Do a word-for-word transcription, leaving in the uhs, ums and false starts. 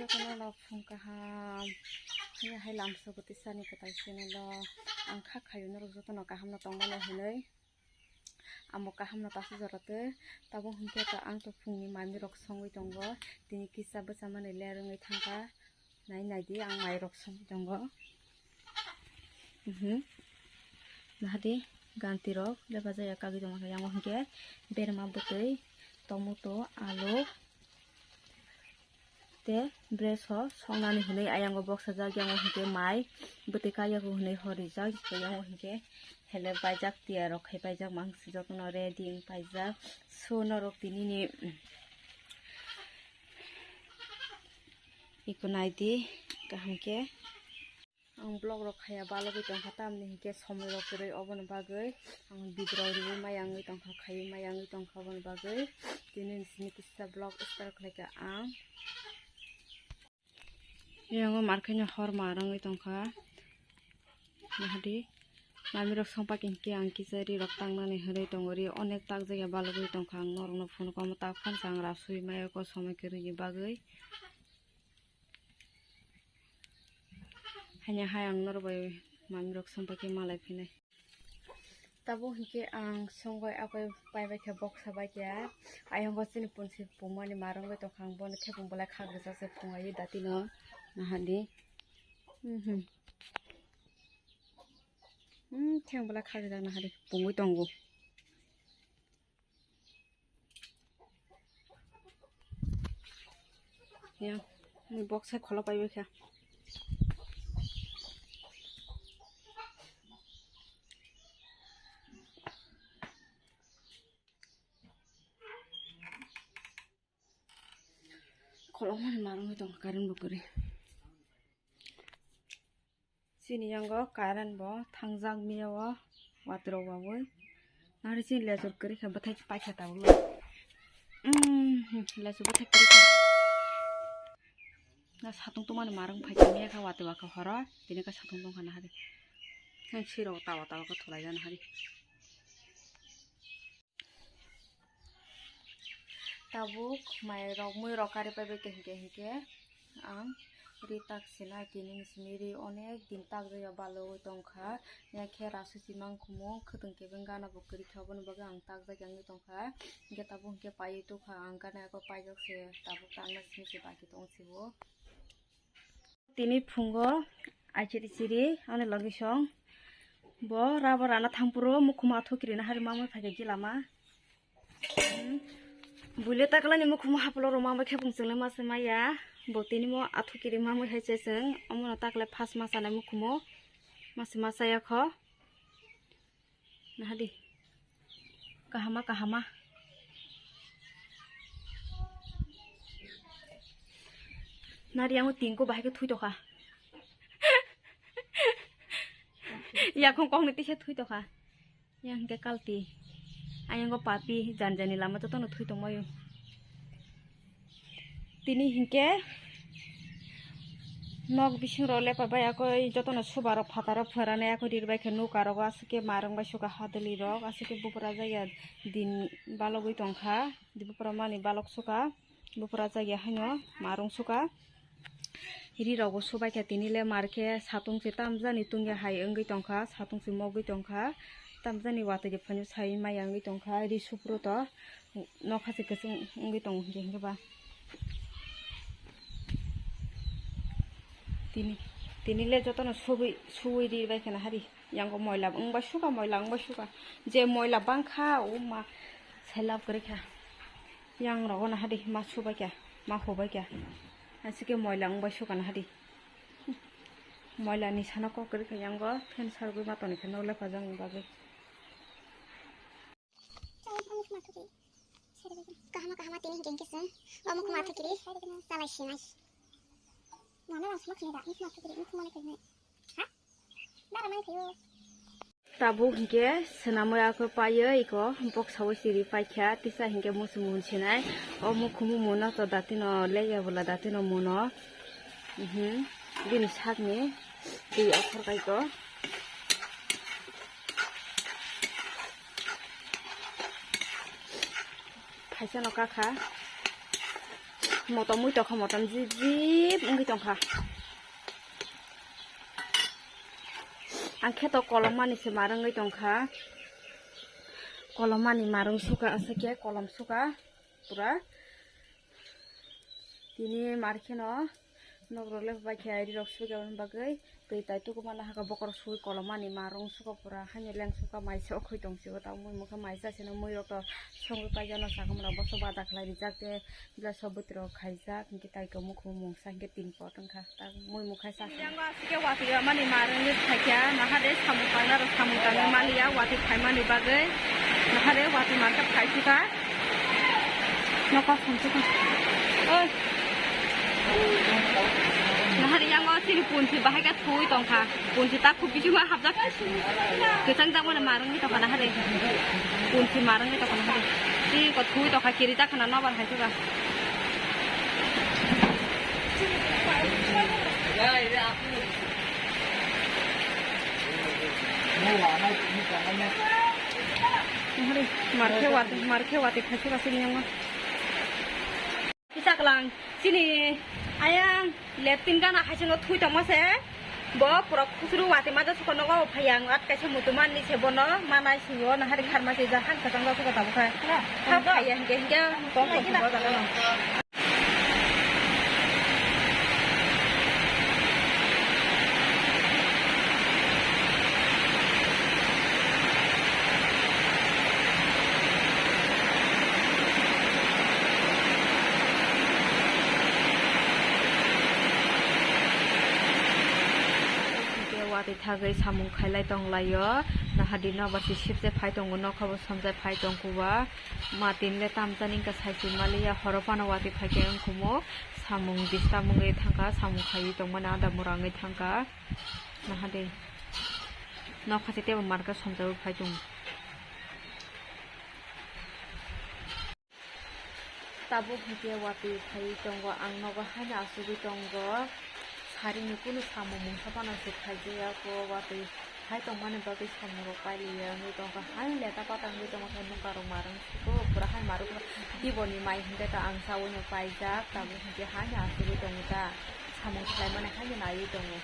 Jotono no phung kaham. Hanya hai lamso gotwi sani kwtal channel o ang kha khayo norok jotono kaham no tongmani hinwi. Amo kaham no tasa jora twi. Tabuk hinkhe to ang to phungni manwi rok songwi tongo. Tini kisa bwchamani ler wngwi thangkha. Nai nai di ang mai rok songwi tongo. Mhm. Nahadi ganti rok le bajaya kagwi tongma khe yango hinkhe berma bwtwi, tomato, alu, tei breso songnani hinwi ayango boksajak, yango hinkhe mai bwtwi kaiyago hinwi horijak, yango hinkhe hele paijak, tiyarok khai paijak, mangsi jotono ready wng paijak. So norok tinini iko naidi kaham khe. Ang vlog rok khaya balogwi tongkha, tamni hinkhe somoi rok kwrwi, oboni bagwi ang video rok riwi maya wngwi tongkha, khaiwi maya wngwi tongkha, oboni bagwi tini nisini kisa vlog start khlaikha ang. Yango markhaino hor mar wngwi tongkha. Nahadi, mami rok songpak hinkhe ang kisa ri rok tangnani hinwi tongo, ri onek takjak ya balogwi tongkha, ang norokno phone kamo ta phone chang rasui maya ko somoi kwrwini bagwi. Hanya hai ang norok bai mami rok songpai khe malai phinai. Tabuk hinkhe ang songbai apai pai bai khe boksa bai khe ayang bo chini punsi pungmani marwng bai tongkha, ang bono thepung belai khak rijak se phung ai datino nahadi. Mhm. Hmm, theng belai khak rijak nahadi pungwi tongo. Ya, ni box hai kholo pai kha. Kholo mani marwngwi tong current bo kwrwi. Chini yango current bo thangjak miya o watwi rok wawi. Nari chini lechuk kwrwi khe bwthai paikha tabuk le. Umm, lechuk bwthai kwrwi khe. Na satung tongmani marwng phaikha miya kha watwi wakha horo. Tini khe satung tongkha nahari. Nang sirok tawa tawa khe thulai jana hari. Tabuk mai rok mui rok kari pai bai khe hinkhe hinkhe ang ri tak sinai tini ni simi ri onek din tak jaya balogwi tongkha. Ya khe rasu si mangkhumu khwtwng kebeng gana bo kwrwi kha, oboni bagwi ang tak jagwi wngwi tongkha. Hinkhe tabuk hinkhe paiwi tukha ang gana eko paijak se tabuk tangna simi se baki tong sibo. Tini phungo aichiri chiri ani logi song bo rubber rana thangphuru mukhuma athukiri na hari mamwi phaikha gilama. Hmm. Buile taklani mukhuma haplo roma bai khepung chwngla masa maya bo tini mo athukiri mamwi hai cheseng omono takle phas masa nai mukhumo masa masa yakho. Nahadi. Kahama, kahama. Nari yango tingko bahai khe thui tokha. Yakhong kong ni tisa thui tokha. Yang ke kalti. Ayango papi janjani lama jotono thui tongmayo. Tini hinkhe nok bising rok lepa bai akoi jotono suba rok phataro phwrani akoi rir bai khe nuka rogo aswk khe marwng bai suka hadwli rok aswk khe bupra jaya din balogwi tongkha bupra mani balok suka bupra jaya haino marwng suka ri rok bo subai kha tini le mar khe satung se tamjani tungya hai wngwi tongkha satung se mogwi tongkha tamjani watwi de phano sai maya wngwi tongkha ri supro to. Nokha se kwchwng wngwi tongo hinkhe hinkhe ba. Tini, tini le jotono subui, suui ri bai kheno hari. Yango moila wngbai suka, moila wngbai suka. Je moila bangkha, o ma, selap kwrwi kha. Yang rogo na hari, ma subai kha, ma hubai kha. Asike moila wngbai suka na hari. Moila ni sana kok kwrwi kha yango, fan sargwi ma toni kha, nok le pajak ni bagwi. Kahama kahama tini hinkhe hinkhe se. Omo kuma thukiri. Salai sinai. Mano rang sima khini da. Ni kuma thukiri. Ni kuma ni khini. Ha? Dara mai khayo. Tabuk hinkhe swnamwi akhe paio iko boksawi siri paikha tisa hinkhe musu muhun sinai. O mukhumu muno to datino leya bwla datino muno. Mhm. Bini sakni twi okhor kaito. Phaisano kakha. Motom mui tokha, motom jip jip wngwi tongkha. Ang khe to kolom mani se mar wngwi tongkha. Kolom mani mar wng suka, aswk khe kolom suka pura. Tini mar kheno nok rok le bai khe ari rok suka bagwi. Twi tai tuku mano haka bokhorok sui kolomani marung suka pura haino leng suka mai se okhoi tong sio ta mui mukha mai sa sino mui rok to songwi paijano sakamra boso bada khlai rijak te bla sobut rok khaijak hwnkhe tai ko mukhumu mungsa hwnkhe tin pot wngkha ta mui mukha sa sino. Yang asike wati mani marung ni khaikya naha de samung tangna rok samung tangwi maliya wati khaimani bagwi naha de wati marka khaisika. Nokha samsukha. Oi. Nahari yango chini punsi bahai khe thui tongkha. Punsi ta khub bisingo hapjak. Kwchang jak mani marwngwi tongkha nahari. Punsi marwngwi tongkha nahari. Chini ko thui tongkha kiri jak khana nobar hai suka. Nahari markhe wati markhe wati khaisukha chini yango. Kisa klang chini ayang leptin gana haisingo thui tongma se. Bo pura khusru wati maja suko nogo phai ang at kaisa mutuman ni se bono manai singo nahari kharma se ja han kasang ja suko tabukha. Kha phai ya hingke hingke kok kok suko jagano. Watwi thagwi samung khailai tonglaio. Nahadi nobar si sipse phai tongo, nokha bo somjai phai tongkhuba. Ma tin le tamjani wngkha sai se maliya, horo phano watwi phaikhe wngkhumo. Samung disturb wngwi thangkha, samung khaiwi tongmani ada mura wngwi thangkha. Nahadi nokha se teibo marka somjaiwi phai tongo. Tabuk hwnkhe watwi phaiwi tongo, ang nogo haino achugwi tongo. Sarini kunu samung mungsa phano se khaijaya kho, watwi phai tongmani bagwi samungrok pailiya wngwi tongkha. Haino leta pata wngwi tongkha, nokha rok marwng sugo, pura hai marwk rok diboni mai hwnkhe ta ang chaui no paijak, tabuk hwnkhe haino achugwi tongo ta, samung khlaimani haino naiwi tongo.